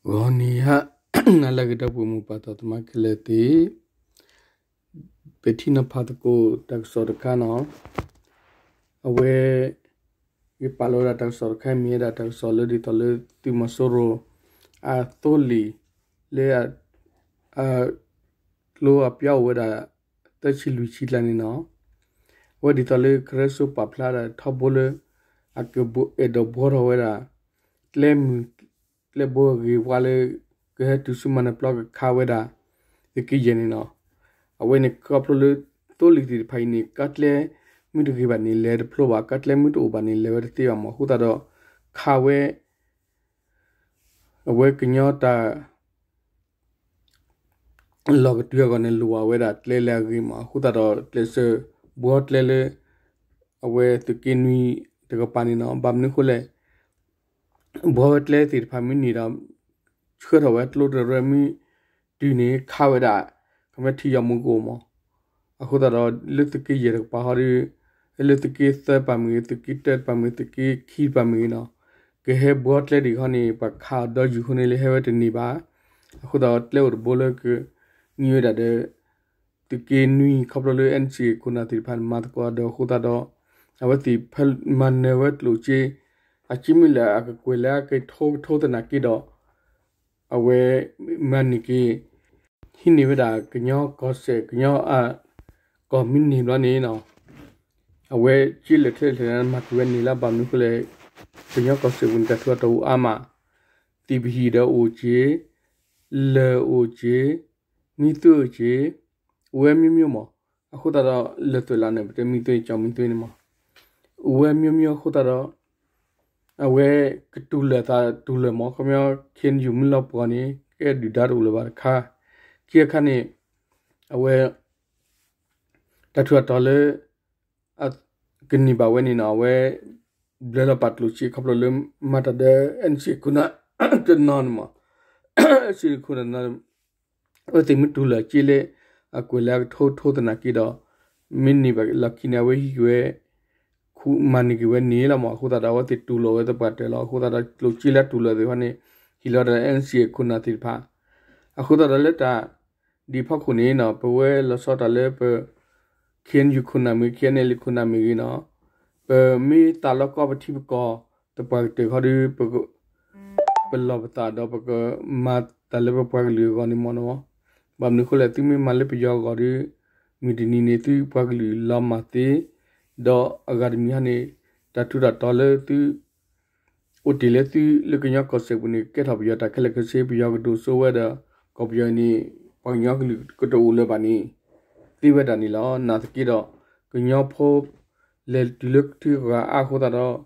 ဂီၤနံၤဟါနၤလၢအဂ့ၤ ဒီပုၢ်ဝဲၢ်မိၢ်ပၢ်သးသမါခဲလၢာ်သ့ၣ်, ပထံၣ်နီၤဖးသကိးတၢ်ကစီၣ်တခါန့ၣ်, အဝဲ ယပာ်လီၤဝဲဒၣ်တၢ်ကစီၣ်တခါ မ့ၢ်ဝဲဒၣ်တၢ်ကစီၣ်လၢဒ်သိးလၢသုးမီၤစိရိၤ အသိလ့ၣ်လၢ ကျိအပျီအိၣ်ဝဲဒၣ် သၢဆံလွံၢ်ဆံကျါန့ၣ်န့ၣ်, အဝဲဒ်သိးလၢကရၢစိပာ်ဖျါဒၣ်ထီဘိလၢ အကအဲၣ်ဒိးဘှီထီၣ်ဝဲဒၣ် ကျဲမုၢ် ကျဲဘိအဂ့ၤဝါလၢ ကဟဲတုၤဆူမၤနၢၤပျီကခးဝဲဒၣ် သုးက့ယဲၢ်န့ၣ်န့ၣ်, အဝဲန့ၣ်ခီဖျိလၢ သိလ့ၣ်သ့ၣ်တဖၣ်အံၤန့ၣ် ကါကျဲမ့ၢ်တဂ့ၤဘၣ်န့ၣ် လဲၤတဖျိဘၣ်, ကါကျဲမ့ၢ်တအိၣ်ဘၣ်န့ၣ် လဲၤဝဲတသ့ဘၣ်မး, အဃိသတးဒီး ခးဝဲ အဝဲကညီတၢ် လီၤကတုၤအဂီၢ်န့ၣ် လိၣ်ဝဲဒၣ်ကျဲလၢအဂ့ၤမး, အဃိသတးဒီး ကျဲးစၢးဘှီကျဲလၢ အဝဲသုးက့နွံတကပၤန့ၣ်န့ၣ်, ဘၣ်မနုၤအဃိလဲၣ်, ဘှီဝဲကျဲသ့ၣ်တဖၣ်မ့ၢ်န့ၢ်ဒီး ဆှၢထီၣ်ဝဲကျိတရၢမ့ၢ်တုၤန့ၣ် ခးဝဲဒၣ် ခီမ့ၢ်ထံယီၤမူကအိၣ်မး, အဃိသတးဒီး လၢသုးက့ယဲၢ်တကပၤဟီဒီး လၢသုးက့သၢပၤမ့ၢ်ဂ့ၤ သုးက့တၢတပၤမ့ၢ်ဂ့ၤ သုးက့ခံတပၤမ့ၢ်ဂ့ၤန့ၣ်, ကဟဲဘှီကျဲဒံးခီန့ၣ် ပှၤခးအီၤဒီးယူၤအဃိန့ၣ် လၢဟဲဝဲတန့ၢ်ဘၣ်, အဃိသတးဒီး ကျဲအိၣ်တဘိလၢက န့ၢ်ဝဲဒၣ်ဒီး သုးက့နွံ ခီဖျိလၢ NCA ခိၣ်နၢ်သ့ၣ်တဖၣ်န့ၣ် မၤသကိးဒီးအဃိသတးဒီး အဝဲသ့ၣ်ဖဲမၤနၢၤဝဲကျိၣ်စ့ အစ့မ့ၢ်လၢအကကွဲၢ်လၢအကထိကထိသနာ်က့ဒီး အဝဲမၤန့ၢ်က့ၤ ဟံးန့ၢ်ဝဲဒၣ်ကညီကီၢ်စဲၣ် ကညီအ ကီၢ်မ့ၢ်န့ၢ်ဘျီန့ၣ် အဝဲစ့လၢာ်ချ့လၢာ်ချ့ မၤက့ၤဝဲန့ၣ်လၢ ဘၣ်မနုၤအဃိလဲၣ်, ကညီကီၢ်စဲၣ်ပူၤန့ၣ် တၢ်ထူးတၢ်တီၤအိၣ်အါမး, သံၣ်ပဟံၣ်ဒီးအိၣ်က့ၤ, လၢၢ်အိၣ်က့ၤ, မံသွ့အိၣ်က့ၤ, အိၣ်ဝဲမျိုးမျိုးမး, အဃိသတးဒီး လၢၢ်သွဲၣ်လၢ်န့ၣ် ပတဲမံသွ့ ကၠီမံသွ့န့ၣ်မး, အိၣ်ဝဲမျိုးမျိုးအဃိသတးဒီး အဝဲကတူၢ်လၢာ်သးတူၢ်လၢာ်မး ခီပညီ KNU မ့ၢ်လီၤပှီၢ်န့ၣ် ကဲဒုၣ်ဒါတအိၣ်လၢၤဘၣ်တခါ, ခံအခါန့ၣ် အဝဲ တၢ်ထူးတၢ်တီၤလၢ ကန့ၢ်ဘၣ်ဝဲန့ၣ်န့ၣ် အဝဲ ဘျၢလီၤပာ်ကျိၣ်စ့ခီဖျိလၢ မၤတၢ်ဒီး NCA ခိၣ်နၢ်တနီၤန့ၣ်မး, NCA ခိၣ်နၢ် အဝဲသ့ၣ်မ့ၢ်တူၢ်လၢာ်စ့လၢ အကွဲၢ်လၢအကထိကထိသနာ်က့ဒီး မ့ၢ်န့ၢ်ဘၣ်လီၢ်ခံန့ၣ် အဝဲဟံးက့ၤဝဲ ခူမၤန့ၢ်က့ၤဝဲန့ၣ်လီၤမး, အဃိသတးဒီး အဝဲသ့ၣ်တူၢ်လိာ်ဝဲသပှၢ်တၢၢ်လီၤ. အဃိသတးဒီး ကျိၣ်စ့လၢအတူၢ်လိာ်သ့ၣ်တဖၣ်န့ၣ် ဟ့ၣ်လီၤဒီး NCA ခိၣ်နၢ်သ့ၣ်တဖၣ်, အဃိသတးဒီးလၢတၢ် ဒ်အဖီခိၣ်န့ၣ်န့ၣ် ပဝဲလီၤဆီဒၣ်တၢ်လၢပ KNU ခိၣ်နၢ်မ့ၢ်ဂ့ၤ KNLA ခိၣ်နၢ်မ့ၢ်ဂ့ၤန့ၣ် ပမ့ၢ်သးလီကီၢ်ပထံပကီၢ် သပှၢ်ကတၢၢ်ခီဒီး ပလီၢ်ပသးဒီး ပကမၤတၢ်လၢပပှၤကလုာ်အဂီၢ်န့ၣ်မးန့ၣ်, ဘၣ်မနုၤအဃိလဲၣ် သုမ့ၢ်မၤလၢပယီၤအဂီၢ်ဒီး မုၢ်တနံၤန့ၣ် သုပှၤကလုာ်လီၤမၢ်သ့, ဒီးအဂၤတမံၤဟီန့ၣ် တၢ်ထူးတၢ်တီၤလၢသု အိၣ်တ့ၢ်လၢသုလၢကညီကီၢ်စဲၣ်ပူၤန့ၣ် ကဲထီၣ်ပယီၤတၢ်ခဲလၢာ်ခဲဆ့ ပယီၤကဒိၣ်စိဝဲဒီး ကီၢ်ပယီၤအံၤန့ၣ် ပှၤကညီကလုာ်ကတအိၣ်လၢၤဘၣ်န့ၣ် သ့ဝဲဒၣ်န့ၣ်လီၤ. နာ်သက့ဒီး ကညီဖိ လဲၤတုၤလၢထံဂၤအါအဃိသတးဒီး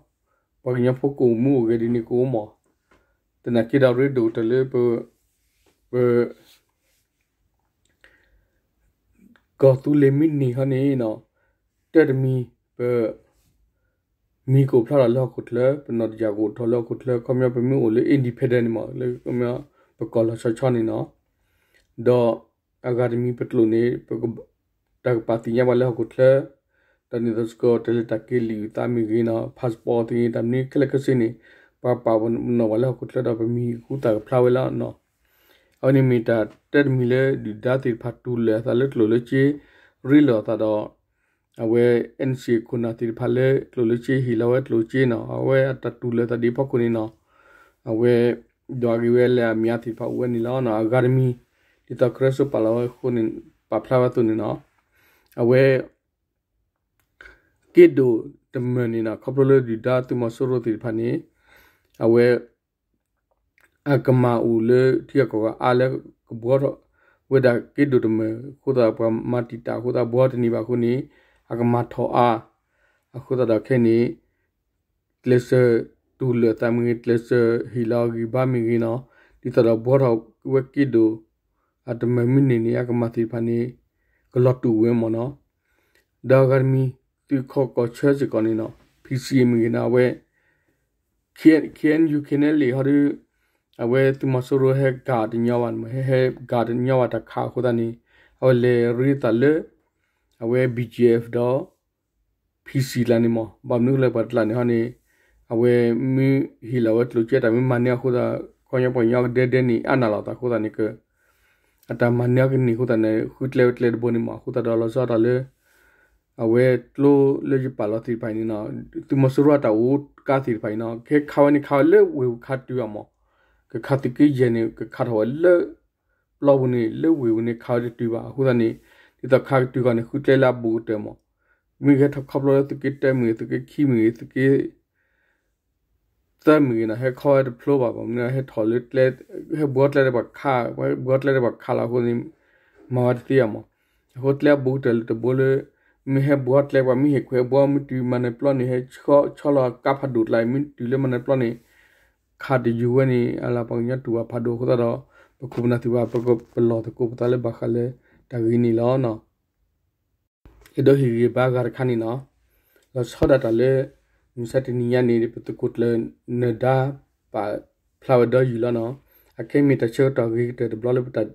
ပှၤကညီဖိကအိၣ်မူအိၣ်ဂဲၤဒ်န့ၣ်ကအိၣ်မး, သနာ်က့ဒီးရ့ဒိၣ်ကတၢၢ်လၢပ ပ ကီၢ်သူလ့ၤမ့ၢ်န့ၢ်ဟီန့ၣ် တၢ်တမံၤ ပ မံၤကအိၣ်ဖျါထီၣ်လၢဟီၣ်ခိၣ်ချၢ, ပနီၢ်တယၢ်ကအိၣ်ထီၣ်လၢဟီၣ်ခိၣ်ချၢ, ခီပညီပမ့ၢ်အိၣ်လၢ independent န့ၣ်မး လၢခီပညီ ပကီၢ်လီၤဆီဆီန့ၣ်န့ၣ်, ဒီးအဂၤတမံၤပကျိာ်န့ၣ် ပ တၢ်ကပာ်သ့ၣ်ညါပှၤလၢဟီၣ်ခိၣ်ချၢ, ဒီးန့ၣ်သိးစ့ၢ်ကီး တၢ်လဲၤတၢ်က့ၤလံာ်အုၣ်သးမ့ၢ်ဂ့ၤန့ၣ် passport သ့ၣ်ဂ့ၤ တၢ်မနုၤခဲလၢာ်ခဲဆ့န့ၣ် ပှၤပာ်ပနီၣ်ပှၤလၢဟီၣ်ခိၣ်ချၢဒီး ပမံၤဟူသၣ်ကဖျါဝဲလီၤန့ၣ်. အဝဲန့ၣ်မ့ၢ်တၢ်တမံၤလၢ ဒုၣ်ဒါသ့ၣ်တဖၣ်တူၢ်လၢာ်အသးလၢကျိၣ်လၢစ့ ရ့လိာ်အသးဒီး အဝဲ NCA ခိၣ်နၢ်သ့ၣ်တဖၣ်လၢကျိၣ်လၢစ့ဟ့ၣ်လီၤဝဲကျိၣ်စ့န့ၣ် အဝဲအတၢ်တူၢ်လၢာ်သးဒ်အဖီခိၣ်န့ၣ်န့ၣ် အဝဲ ဒွးက့ၤဝဲလၢအမံၤသ့ၣ်တဖၣ်အိၣ်ဝဲန့ၣ်လီၤ. အဂၤတမံၤ ဒ်သိးကရၢစိပာ်လီၤဝဲအဃိန့ၣ် ပာ်ဖျါဝဲအသိးန့ၣ်န့ၣ် အဝဲ က့ဒိၣ်တမၢၢ်န့ၣ်န့ၣ် ခီဖျိလၢဒုၣ်ဒါသုးမီၤစိရိၤသ့ၣ်တဖၣ်န့ၣ် အဝဲ အကမၤအိၣ်လၢထံဂၤကီၢ်ဂၤအါလၢကဘှီထီၣ်ဝဲဒၣ်က့ဒိၣ်တမၢၢ်အဃိသတး ပှၤမၤတံာ်တာ်အဃိသတး ဘှီတန့ၢ်ဘၣ်အဃိန့ၣ် အကမၤထီၣ်အါ အဃိသတးဒီးခဲအံၤန့ၣ် ကျဲးစၢးတူၢ်လၢာ်သးမ့ၢ်ဂ့ၤ ကျဲးစၢးဟ့ၣ်လီၤဂံၢ်ဘါမ့ၢ်ဂ့ၤန့ၣ် ဒ်သိးဒီးဘှီထီၣ်ဝဲက့ဒိၣ် အတမၢၢ်မ့ၢ်န့ၢ်န့ၣ် အကမၤသ့ၣ်တဖၣ်န့ၣ် ကလီၤတူာ်ဝဲမ့ၢ်န့ၣ် ဒီးအဂၤတမံၤ သုးခိးကီၢ်ဆၢစ့ၢ်ကီးန့ၣ်န့ၣ် ဖံစံမ့ၢ်ဂ့ၤန့ၣ် အဝဲ ခ့ၣ်အဲၣ်ယူၣ် ခ့ၣ်အဲၣ်ယူၣ် ခ့ၣ်အဲၣ်ယူၣ် ဟီဒီး အဝဲသုးမီၤစိရိၤဟဲကၤတညီဘၣ်န့ၣ် ဟဲ ဟဲကၤတညီဘၣ်တၢ်ခးအဃိသတးန့ၣ် အဝဲလဲၤရ့သးလၢ အဝဲ BGF ဒီး ဖံစံကျါန့ၣ်မ့ၢ် ဘၣ်မနုၤလဲၣ်ပှၤတကျါန့ၣ်ဟီန့ၣ် အဝဲမ့ၢ်ဟ့ၣ်လီၤဝဲကျိၣ်စ့တၢ်မ့ၢ်မၤန့ၢ်အဃိသတး ခီပညီပှၤကညီကဒဲဒဲန့ၣ် အါနးလိာ်သးအဃိသတးန့ၣ် အတၢ်မၤနၢၤကန့ၢ်အဃိသတးန့ၣ် ဃုကျဲဝဲကျဲတဘိန့ၣ်မး. အဃိသတးဒီး လီၤဆီဒၣ်တၢ်လၢ အဝဲကျိလၢယပာ်လီၤသ့ၣ်တဖၣ်အံၤန့ၣ်နီၤ, သုးမီၤစိရိၤအတၢ်အိၣ်ကါသ့ၣ်တဖၣ်အံၤနီၤ ကဟဲခးဝဲန့ၣ် ခးဝဲလၢဝ့ၢ်ပူၤခးတတုၤဘၣ်မး. ကခးသုးက့ယဲၢ်န့ၣ် ကခးထီၣ်ဝဲလၢ ပျီပူၤန့ၣ် လၢဝ့ၢ်ပူၤန့ၣ် ခးဝဲတတုၤဘၣ်. အဃိသတးန့ၣ် ဒ်သိးခးကတုၤဂီၢ်န့ၣ် ဃုကျဲလၢအဘူးကတၢၢ်မး. မ့ၢ်ကဟဲထီၣ်ခီဖျိလၢသုးက့တၢမ့ၢ်ဂ့ၤ သုးက့ခံမ့ၢ်ဂ့ၤ သုးက့ သၢမ့ၢ်ဂ့ၤနီၤ ဟဲခီဝဲတဖျိဘၣ်. ဘၣ်မနုၤ ဟဲထီၣ်လၢကျဲ ဟဲဘှီကျဲဒီးပှၤခး ဟဲဘှီကျဲဒီးပှၤခးလီၤအဃိန့ၣ် မၤဝဲတသ့ဘၣ်မး. အဃိကျဲအဘူးကတၢၢ်လၢတဘိလၢ မ့ၢ်ဟဲဘှီကျဲပှၤ မ့ၢ်ဟ့ၣ်ခွဲးဘှီ မ့ၢ်တုၤမၤနၢၤပျီန့ၣ် ဟဲဆီလီၤကါဖးဒိၣ်ကျါအံၤ မ့ၢ်တုၤလၢမၤနၢၤပျီန့ၣ် ခးတယုၢ်ဝဲန့ၣ် အလၢပှၤကညီတူၢ်ဘၣ်ဖးဒိၣ်အဃိသတးဒီး ပခိၣ်ပနၢ်သ့ၣ်တဖၣ် ပကပလီၢ်သကိးပသးလၢဘၣ်ဃးလၢ တၢ်ဂ့ၢ်န့ၣ်လီၤနီၤ. အဲၣ်ဒိးဟ့ၣ်ဂံၢ်ဘါအဂၤတခါန့ၣ်နီၤ, လီၤဆီဒၣ်တၢ်လၢ မုၢ်ဆါတနံၤညါန့ၣ် ပသုးခိၣ်ကျၢၢ်နၢၤဒါ ပာ်ဖျါဝဲဒီးယုၢ်လီၤနီၤ. အခဲအံၤမ့ၢ်တၢ်ဆၢကတီၢ်ဂ့ၤကတၢၢ်တဘျီလၢပတၢ်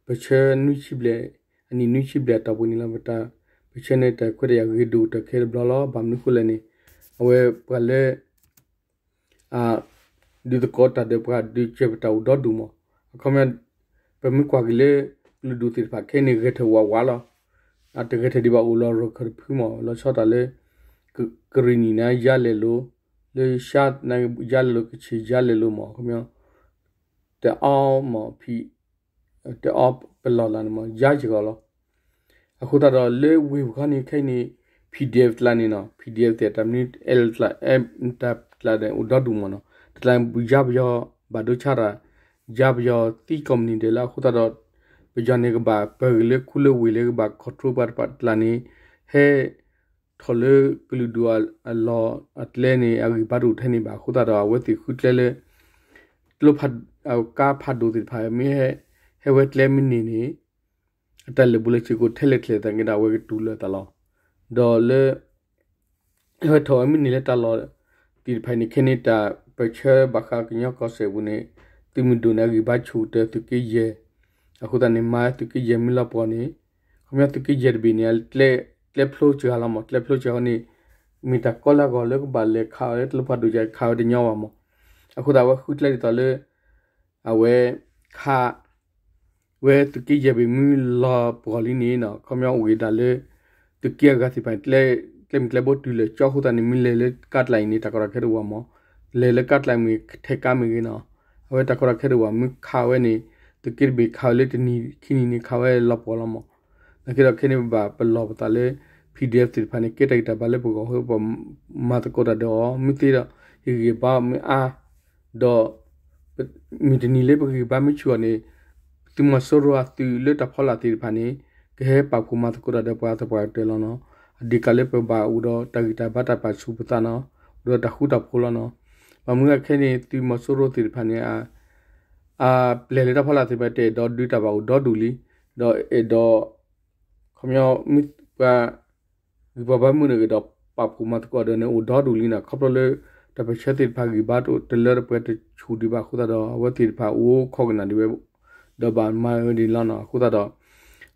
ပၢၢ်ဆၢနွံဆံဘျဲၣ် အနံၣ်နွံဆံဘျဲၣ်အတီၢ်ပူၤန့ၣ်လီၤ. ပတၢ်ပၢၢ်ဆၢန့ၣ် တၢ်ခွဲးတၢ်ယာ်ဂ့ၤဒိၣ်ကတၢၢ်ခဲတဘျီလီၤ. ဘၣ်မနုၤအဃိလဲၣ်န့ၣ် အဝဲပှၤလၢ ဒုးသကိးတၢ်ဒီးပှၤဒုးစၢၤပတၢ်အိၣ်ဒီဒူၣ်မး. အခီပညီ ပမ့ၢ်ကွၢ်က့ၤလၢ ကလုာ်ဒူၣ်သ့ၣ်တဖၣ်ခဲအံၤန့ၣ် ဂဲၤထၢၣ်ဝးဝးလီၤ. အတဂဲၤထၢၣ်ဒံးဘၣ်အိၣ်လီၤရခၢၣ်တဖုမး လီၤဆီဒၣ်တၢ်လၢ ကရံၣ်နံၣ်န့ၣ် ယါလဲၤလိၤ, လၢၡါန့ၣ် ယါလဲၤလိၤ ကဆ့ၣ်ယါလဲၤလိၤမး အခီပညီ တအီမး ဖံး တအီပလီၢ်လၢ်န့ၣ်မး ယါယဂီၢ်လီၤ. အဃိသတးဒီးလၢဝ့ၢ်ပူၤခီန့ၣ်ခဲအံၤန့ၣ် PDF တကျါန့ၣ်နီၤ PDF သ့ၣ်တမနုၤ တကျါဒီးအိၣ်ဒီဒူၣ်မးနီၤ တကျါယါပယီၤဘၣ်ဒိဆါတၢ် ယါပယီၤသံကိးမုၢ်နံၤဒဲးလၢအဃိသတးဒီး ပယီၤန့ၣ်ကဘၣ်ပၢၢ်ဂ့ၤလၢခူလၢဝ့ၢ်လၢကဘၣ် control ပှၤတဖၣ်တကျါန့ၣ် ဟဲ ထီၣ်လၢကလုာ်ဒူၣ်အလီၢ်အကျဲန့ၣ် အဂံၢ်ဘါတအိၣ်ထဲန့ၣ်ဘၣ် အဃိသတးဒီး အဝဲသ့ၣ်ဃုကျဲလၢ ကျိဖး ကါဖးဒိၣ်သ့ၣ်တဖၣ် မ့ၢ်ဟဲဝဲကျဲမ့ၢ်န့ၢ်န့ၣ် အတၢ်လၢာ်ဘူၣ်လၢာ်စ့ၤကိးထဲလဲၣ်ကျဲၤသနာ်က့ဒီး အဝဲကတူၢ်လိာ်အသးလီၤ. ဒီးလၢ ဟဲထီၣ်ဝဲမ့ၢ်န့ၢ်လၢတၢ်လီၢ်သ့ၣ်တဖၣ်န့ၣ် ခဲန့ၣ်တၢ်ပၢၢ်ဆၢဘၣ်ဃးကညီကီၢ်စဲၣ်ပူၤန့ၣ် သုးမုၢ်ဒိၣ်န့ၣ် အဂံၢ်ဘါဆူၣ်ကတၢၢ်သုးက့ယဲၢ် အဃိသတးန့ၣ် မၤသုးက့ယဲၢ်မ့ၢ်လီၤပှီၢ်န့ၣ် ခီပညီသုးက့ယဲၢ်တဘ့ၣ်န့ၣ် ကျဲဖျိစှၤလီၤမး ကျဲဖျိစှၤဃီန့ၣ် မ့ၢ်တၢ်ကီလၢအဂီၢ်လၢကဘၣ်လဲၤခးအီၤလၢကျိဖးဒိၣ်ကခးဝဲတညီဘၣ်မး. အဃိသတးအဝဲဃုကျဲဒ်သိးလၢ အဝဲ ခး ဝဲသုးက့ယဲၢ်ဘ့ၣ်မ့ၢ်လီၤပှီၢ်လံန့ၣ်နီၤ ခီပညီအိၣ်ဂ့ၤဒၣ်လၢ သုးက့အဂၤသ့ၣ်တဖၣ် ကျဲမုၢ်ကျဲဘိတုၤလၢာ်ကၠီအဃိသတးန့ၣ် မ့ၢ်လဲၤလၢကါကျါအံၤန့ၣ် တၢ်ကီတၢ်ခဲတအိၣ်ဘၣ်မး. လဲၤလၢကါကျါမ့ၢ်ထဲကါမ့ၢ်ဂ့ၤနီၤ အဝဲတၢ်ကီတၢ်ခဲတအိၣ်ဘၣ် မ့ၢ်ခးဝဲန့ၣ် သုးက့တဘ့ၣ်ခးဝဲလၢတနံၤခံနံၤန့ၣ် ခးဝဲလီၤပှီၢ်လီၤမး. နာ်က့ဒီးခဲန့ၣ်ပဘၣ်ပလီၢ်ပသးလၢ PDF သ့ၣ်တဖၣ်န့ၣ် ကဲတၢ်ဂံၢ်တၢ်ဘါလၢပဂီၢ် ပမၤသကိးတၢ်ဒီးအီၤ မ့ၢ်သ့ဒီး ဟ့ၣ်ဂံၢ်ဘါမ့ၢ်အါ ဒီး မုၢ်တနံၤလၢပဂံၢ်ဘါမ့ၢ်ဆူၣ်အီၤန့ၣ် သုးမီၤစိရိၤအသုးလၢတၢ်ဖီလာ်သ့ၣ်တဖၣ်န့ၣ် ကဟဲပာ်ဖှိၣ်မၤသကိးတၢ်ဒီးပှၤသပှၢ်ကတၢၢ်လီၤနီၤ. အဒံးကးလၢပဘၣ်အိၣ်ဒီးတၢ်ဂံၢ်တၢ်ဘါတၢ်ပာ်ဆူၣ်ပသးနီၤ အိၣ်ဒီးတၢ်ဃူတၢ်ဖိးလီၤနီၤ. ဘၣ်မနုၤအခဲန့ၣ် သုးမီၤစိရိၤသ့ၣ်တဖၣ်န့ၣ် အပျဲၢ်လၢတၢ်ဖီလာ်သ့ၣ်တဖၣ် တအဲၣ်ဒိးဒုးတၢ်ဘၣ်အိၣ်ဒီဒူၣ်လံ ဒီးအဲၣ်ဒိး ခီပညီ မ့ၢ်ပှၤ ဂံၢ်ပှၤဘါမုၢ်န့ၣ် အဲၣ်ဒိးပာ်ဖှိၣ်မၤသကိးဒီးန့ၣ် အိၣ်ဒီဒူၣ်လံနီၤ. ခီဖျိလၢ တၢ်ပၢၢ်ဆၢသ့ၣ်တဖၣ်ဂံၢ်ဘါတလၢတပှဲၤ တဆူၣ်ဒံးဘၣ်အဃိသတးဒီး အဝဲသ့ၣ်တဖၣ်အိၣ်ခိးကနၣ်ဒံးဝဲ ဒီးဘၣ်မၤဝဲဒ်န့ၣ်လီၤနီၤ. အဃိသတးဒီး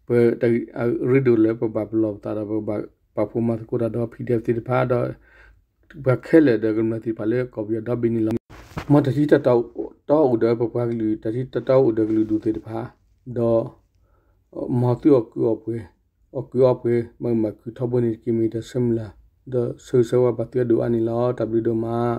ပတၢ်ရ့ဒိၣ်လၢပဘၣ်ပလီၢ်ပသးဒီး ပဘၣ်ပာ်ဖှိၣ်မၤသကိးတၢ်ဒီး PDF သ့ၣ်တဖၣ်ဒီး ပှၤခဲလၢာ်ဒီးကမျၢၢ်သ့ၣ်တဖၣ်လၢကီၢ်ပယီၤဒီဘ့ၣ်န့ၣ်လီၤ. မ်တၢ်ထံတၢ်တီအိၣ်ဒီးပပှၤကလုာ် တၢ်ထံတၢ်တီအိၣ်ဒီးကလုာ်ဒူၣ်သ့ၣ်တဖၣ် ဒီး မ်သုအီၣ်ကုးအီၣ်ပှဲၤ အီၣ်ကုးအီပှဲၤ မၤအုၣ်မၤခုၣ်ထီဘိန့ၣ်တက့ၢ် မ့ၢ်တၢ်ဆၢမုၢ်လၢ် ဒီးဆၢဂ့ၤဆၢဝါဘၣ်သုအဒိၣ်အါန့ၣ်လီၤ. တၢ်ဘျုးဒိၣ်မး.